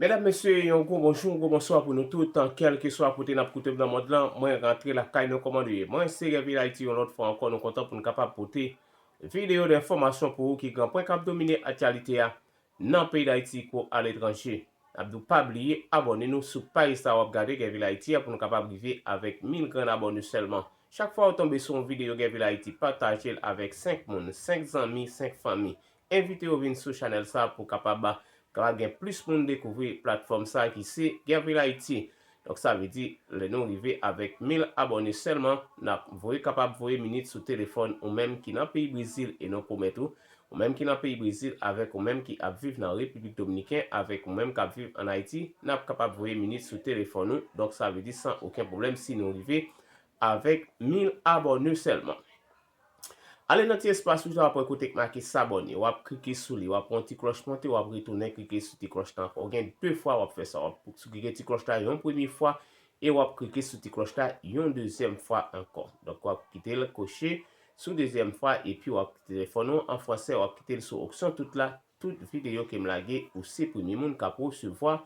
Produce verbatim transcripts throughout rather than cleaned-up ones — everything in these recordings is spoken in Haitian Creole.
Medam, mesye, yon gwo bonjou, yon gwo bonswa pou nou tout, kèlkeswa kote n ap koute m nan mond lan. Mwen rantre lakay nou, kòman nou ye? Mwen se Gèvil Ayiti, yon lòt fwa ankò, nou kontan pou n kapab pote videyo de enfòmasyon pou ou ki gen pwen k ap domine aktyalite a nan peyi Dayiti kou aletranje. N ap di w pa bliye abòne nou sou paj sa w ap gade Gèvil Ayiti a pou nou kapab rive avèk mil grenn abòne sèlman. Chak fwa w tonbe sou yon videyo Gèvil Ayiti, pataje l avèk senk moun, senk zanmi, senk fanmi. Envite yo vin sou chanèl sa pou kapab, kapab gen plis moun dekouvri platfòm sa ki se Gèvil Ayiti. Donk sa vle di, lè nou rive avèk mil abòne sèlman, n ap voye, kapab voye minit sou telefòn ou menm ki nan peyi Brezil, e nou pwomèt ou, ou menm ki nan peyi Brezil, avèk ou menm ki ap viv nan Repiblik Dominiken, avèk ou menm k ap viv ann Ayiti, n ap kapab voye minit sou telefòn ou. Donk sa vle di san okenn pwoblèm si nou rive avèk mil abòne sèlman. Ale nan ti espas wouj la, w ap wè kote k make s'abonner. W ap klike sou li, w ap wè yon ti klòch monte, w ap retounen klike sou ti klòch lan ankò. W gen de fwa w ap fè sa. W ap klike ti klòch la yon premye fwa e w ap klike sou ti klòch la yon dezyèm fwa ankò. Donk, w ap kite l koche sou dezyèm fwa epi w ap kite telefòn ou an fransè, w ap kite l sou opsyon tout la. Tout videyo ke m lage, ou se premye moun k ap resevwa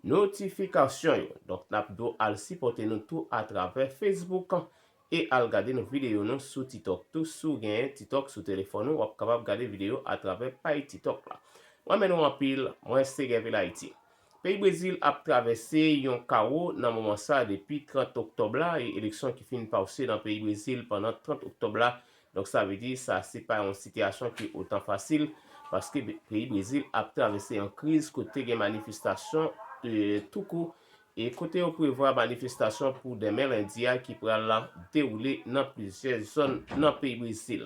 notifikasyon yo. Donk, n ap di w al sipòte nou tou atravè Facebook e al gade nou videyo nou sou TikTok tou. Si w genyen TikTok sou telefòn ou, w ap kapab gade videyo atravè paj TikTok la. Mwen renmen nou anpil, mwen se Gèvil Ayiti. Peyi Brezil ap travèse yon kawo nan moman sa depi trant oktòb la, e eleksyon ki fin pase nan peyi Brezil pandan trant oktòb la. Donk sa vle di sa se pa yon sitiyasyon ki otan fasil, paske be- peyi Brezil ap travèse yon kriz kote gen manifestasyon, e, toukou, e kote yo prevwa manifestasyon pou demen lendi a ki pral dewoule nan plizyè zòn nan peyi Brezil.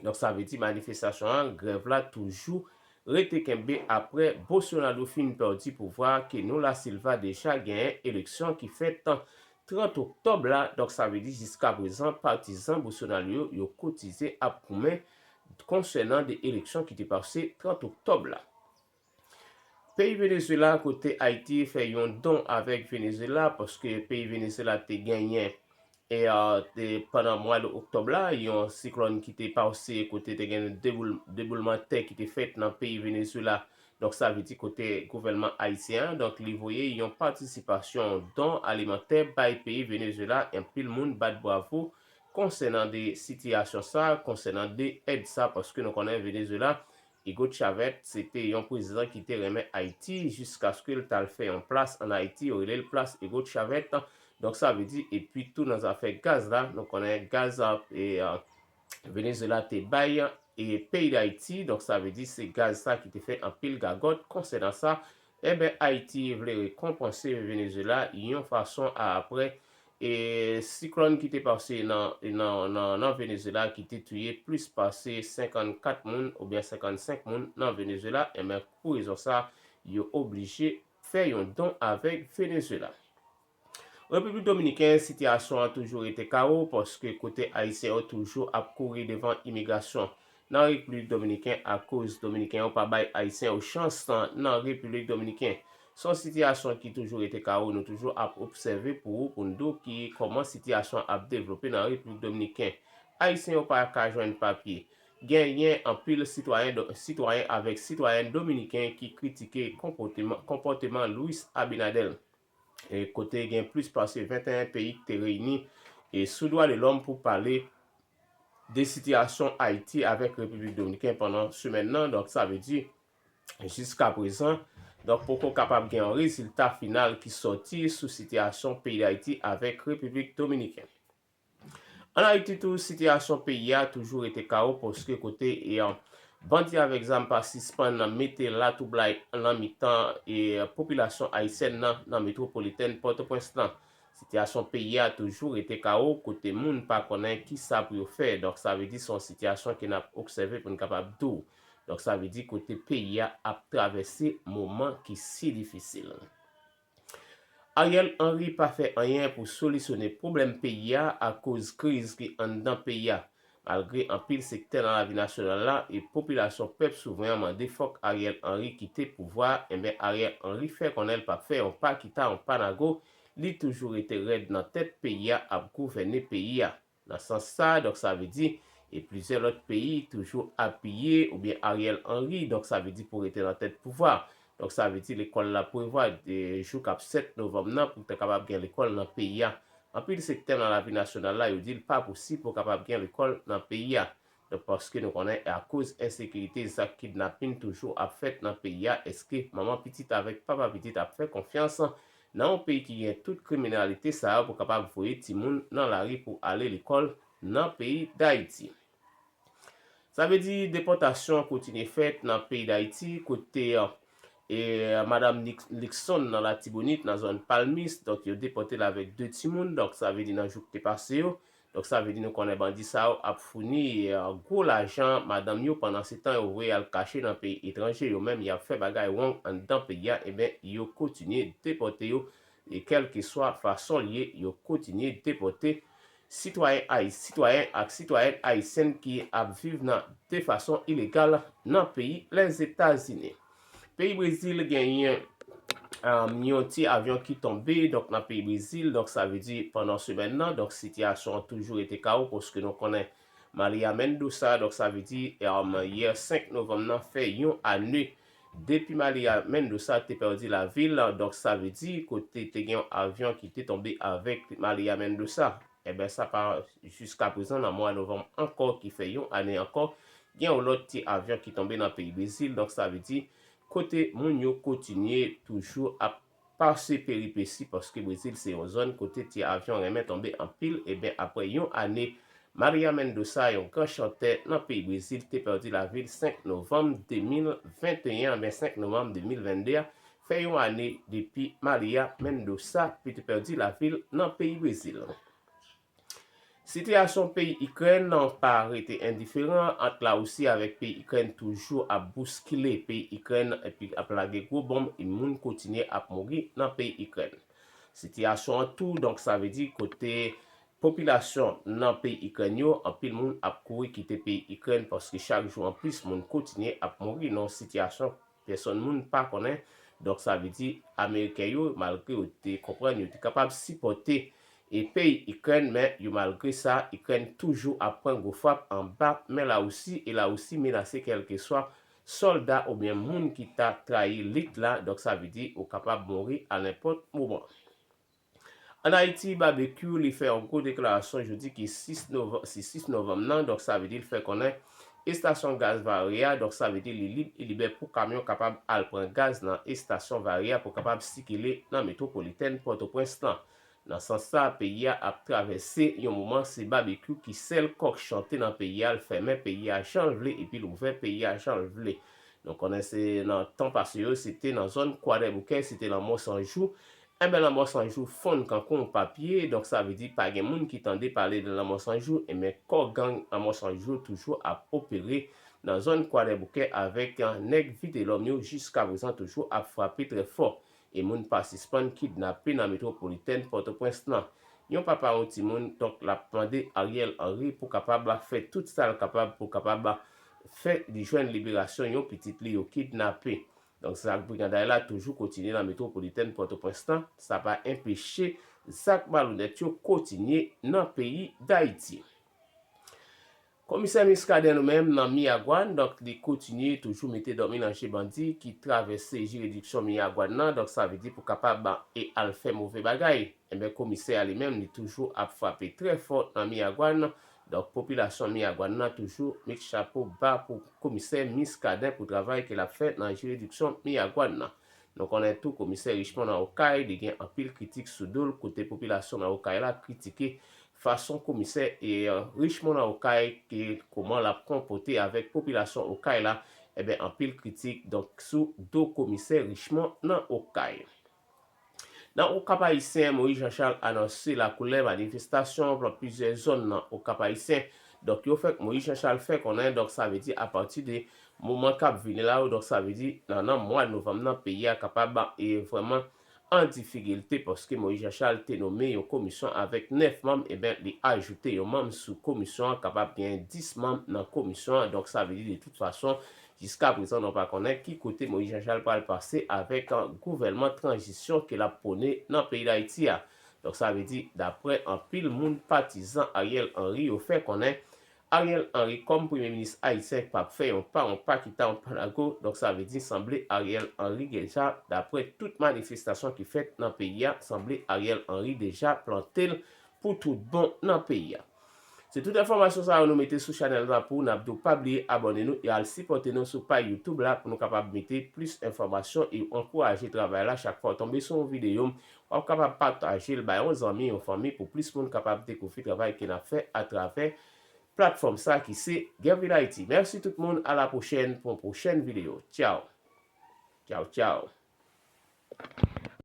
Donk sa vle di manifestasyon an, grèv la toujou rete kenbe apre Bolsonaro fin pèdi pouvwa ke Lula da Silva deja genyen eleksyon ki fèt trant oktòb la. Donk sa vle di jiska prezan patizan Bolsonaro yo, yo kotize ap goumen konsènan de eleksyon ki te pase trant oktòb la. Peyi Venezuela, kote Ayiti fè yon don avèk Venezuela, paske peyi Venezuela te genyen, e, a, te, pandan mwa de oktòb la, yon siklòn ki te pase, kote te gen deboul- deboulman tè ki te fèt nan peyi Venezuela. Donk sa vle di kote gouvènman ayisyen an, donk li voye yon patisipasyon don alimantè bay peyi Venezuela, anpil moun bat bravo konsènan de sitiyasyon sa, konsènan de èd sa, paske nou konnen Venezuela, Hugo Chavez se te yon prezidan ki te renmen Ayiti jiskaske l t al fè yon plas ann Ayiti, yo rele l plas Hugo Chavez. Donk sa vle di, epi tou nan zafè gaz la, nou konnen gaz, e, a, Venezuela te bay, e, peyi Dayiti, donk sa vle di se gaz sa ki te fè anpil gagòt konsènan sa. Enben, Ayiti vle rekonpanse Venezuela yon fason a apre, e, siklòn ki te pase nan, nan, nan, nan Venezuela ki te touye plis pase senkannkat moun oubyen senkannsenk moun nan Venezuela, enben, pou rezon sa, yo oblije fè yon don avèk Venezuela. Repiblik Dominiken, sitiyasyon an toujou rete kawo, paske kote Ayisyen yo toujou ap kouri devan imigrasyon nan Repiblik Dominiken, akoz Dominiken yo pa bay Ayisyen yo chans nan Repiblik Dominiken. Se yon sitiyasyon ki toujou rete kawo, nou toujou ap obsève pou ou, pou n di w ki kòman sitiyasyon ap devlope nan Repiblik Dominiken. Ayisyen yo pa ka jwenn papye. Genyen anpil sitwayen do- sitwayen avèk sitwayèn dominiken ki kritike konpòteman, konpòteman Luis Abinader. E kote gen plis pase venteyen peyi ki te reyini e sou dwa de lòm pou pale de sitiyasyon Ayiti avèk Repiblik Dominiken pandan semèn nan. Donk, sa vle di, jiska prezan, donk, poko kapab gen yon rezilta final ki sòti sou sitiyasyon peyi Dayiti avèk Repiblik Dominiken. Ann Ayiti tou, sitiyasyon peyi a toujou rete kawo, paske kote, e, an, bandi avèk zam pa sispann mete latwoublay nan mitan, e, popilasyon ayisyèn nan, nan metwopolitèn Pòtoprens lan. Sitiyasyon peyi a toujou rete kawo, kote moun pa konnen kisa pou yo fè. Donk, sa vle di se yon sitiyasyon ke n ap obsève pou n kapab di w. Donk, sa vle di kote peyi a ap travèse moman ki si difisil. Ariel Henry pa fè anyen pou solisyone pwoblèm peyi a akoz kriz ki anndan peyi a. Malgre anpil sektè nan lavi nasyonal la e popilasyon pèp souvren an mande fòk Ariel Henry kite pouvwa a, enben Ariel Henry fè konnen l p ap fè yon pa kita yon pa nago, li toujou rete rèd nan tèt peyi a ap gouvène peyi a. Nan sans sa, donk sa vle di, e plizyè lòt peyi toujou apiye oubyen Ariel Henry, donk sa vle di pou rete nan tèt pouvwa. Donk, sa vle di lekòl la prevwa de jou k ap sèt novanm nan pou te kapab gen lekòl nan peyi a. Anpil sektè nan lavi nasyonal la, yo di l pa posib pou kapab gen lekòl nan peyi a. Donk, paske nou konnen akoz ensekirite, zak kidnapin toujou ap fèt nan peyi a, èske manman pitit avèk papa pitit ap fè konfyans nan yon peyi ki gen tout kriminalite sa yo pou kapab voye timoun nan lari pou ale lekòl nan peyi Dayiti? Sa vle di depòtasyon kontinye fèt nan peyi Dayiti, kote e, madanm Nix- Nixon nan Latibonit, nan zòn Palmis, donk yo depòte l avèk de timoun, donk sa vle di nan jou ki te pase yo, donk sa vle di nou konnen bandi sa yo ap founi e, gwo lajan madanm yo, pandan se tan yo voye al kache nan peyi etranje, yo menm y ap fè bagay wrong anndan peyi a, ebyen yo kontinye depòte yo, e kèlkeswa fason l ye, yo kontinye depòte sitwayen ayi- sitwayen ak sitwayèn ayisyèn ki ap viv nan de fason ilegal nan peyi Lèzetazini. Peyi Brezil genyen um, yon ti avyon ki tonbe donk nan peyi Brezil, donk sa vle di pandan semèn nan, donk sitiyasyon an toujou rete kawo paske nou konnen Maria Mendoza, donk sa vle di um, yè senk novanm nan fè yon ane depi Maria Mendoza te pèdi lavi l, donk sa vle di kote te gen yon avyon ki te tonbe avèk Maria Mendoza. Ebyen, sa pa jiska prezan nan mwa novanm ankò ki fè yon ane ankò, gen yon lòt ti avyon ki tonbe nan peyi Brezil, donk sa vle di kote moun yo kontinye toujou ap pase peripesi, paske Brezil se yon zòn kote ti avyon renmen tonbe anpil, ebyen, apre yon ane, Maria Mendoza, yon gran chantè nan peyi Brezil, te pèdi lavi l senk novanm de mil venteyen, ebyen, senk novanm de mil vennde a, fè yon ane depi Maria Mendoza te pèdi lavi l nan peyi Brezil. Sitiyasyon peyi Ikrèn nan pa rete endiferan, ant Larisi avèk peyi Ikrèn toujou ap bouskile peyi Ikrèn epi ap lage gwo bonm e moun kontinye ap mouri nan peyi Ikrèn. Sitiyasyon an tou, donk sa vle di kote popilasyon nan peyi Ikrèn yo, anpil moun ap kouri kite peyi Ikrèn paske chak jou an plis moun kontinye ap mouri nan yon sitiyasyon pèsonn moun pa konnen. Donk sa vle di Ameriken yo, malgre yo te konprann yo te kapab sipòte e peyi Ikrèn, men yo malgre sa, Ikrèn toujou ap pran gwo frap anba men Larisi e Larisi menase kèlkeswa sòlda oubyen moun ki ta trayi lit la, donk sa vle di ou kapab mouri a nenpòt moman. Ann Ayiti, Babekyou li fè yon gwo deklarasyon jodi ki sis novanm, si sis novanm nan, donk sa vle di l fè konnen estasyon gaz Vare a, donk sa vle di li lib e libè pou kamyon kapab al pran gaz nan estasyon Vare a pou kapab sikile nan metwopolitèn Pòtoprens lan. Nan sans sa, peyi a ap travèse yon moman se Babekyou ki sèl kòk chante nan peyi a, l fèmen peyi a jan l vle epi l ouvè peyi a jan l vle. Nou konnen se nan tan pase yo, se te nan zòn Kwadèboukè, se te Lanmò San Jou. Enben, Lanmò San Jou fonn kankou yon papye, donk sa vle di pa gen moun ki tande pale de Lanmò San Jou, enben kò gang Lanmò San Jou toujou ap opere nan zòn Kwadèboukè avèk nèg Vitelòm yo jiska prezan toujou ap frape trè fò. E moun pa sispann kidnape nan metwopolitèn Pòtoprens lan. Yon papa yon timoun, donk l ap mande Ariel Henry pou kapab fè tout sa l kapab pou kapab fè li jwenn liberasyon yon pitit li yo kidnape. Donk zak briganday la toujou kontinye nan metwopolitèn Pòtoprens lan, sa pa enpeche zak malonèt yo kontinye nan peyi Dayiti. Komisè Muscadin nou menm nan Miragwàn, donk li kontinye toujou mete dòmi nan je bandi ki travèse jiridiksyon Miragwàn nan, donk sa vle di pou kapab e al fè move bagay. Enben komisè a li menm li toujou ap frape trè fò nan Miragwàn, donk popilasyon Miragwàn nan toujou met chapo ba pou komisè Muscadin pou travay ke l ap fè nan jiridiksyon Miragwàn nan. Nou konnen tou komisè Richemond nan Okay, li gen anpil kritik sou do l, kote popilasyon nan Okay la kritike fason komisè e Richemond nan Okay ke kòman l ap konpòte avèk popilasyon Okay la, enben anpil kritik donk sou do komisè Richemond nan Okay. Nan Okap Ayisyen, Moïse Jean Charles anonse lakoulè manifestasyon nan plizyè zòn nan Okap Ayisyen. Donk yo fè Moïse Jean Charles fè konnen, donk sa vle di apati de moman k ap vini la yo, donk sa vle di nan nan mwa novanm nan peyi a kapab e vrèman an difikilte paske Moïse Jean Charles te nome yon komisyon avèk nèf manm, ebyen li ajoute yon manm sou komisyon an, kapab gen dis manm nan komisyon an. Donk sa vle di de tout fason jiska prezan nou pa konnen ki kote Moïse Jean Charles pral pase avèk gouvènman tranzisyon ke l ap pwone nan peyi Dayiti a. Donk sa vle di daprè anpil moun patizan Ariel Henry yo fè konnen Ariel Henry kòm premye minis ayisyen k p ap fè yon pa, yon pa kita, yon pa nago. Donk, sa vle di, sanble Ariel Henry deja, daprè tout manifestasyon ki fèt nan peyi a, sanble Ariel Henry deja plante l pou tout bon nan peyi a. Se tout enfòmasyon sa yo nou mete sou chanèl la pou w. N ap di w pa bliye abòne nou e al sipòte nou sou paj YouTube la pou nou kapab mete plis enfòmasyon e ankouraje travay la. Chak fwa w tonbe sou yon videyo, w ap kapab pataje l bay yon zanmi, yon fanmi pou plis moun kapab dekouvri travay ke n ap fè atravè platfòm sa ki se Gervil Haïti. Mèsi tout moun, a la pwochèn pou yon pwochèn videyo. Tchaw. Tchaw, tchaw.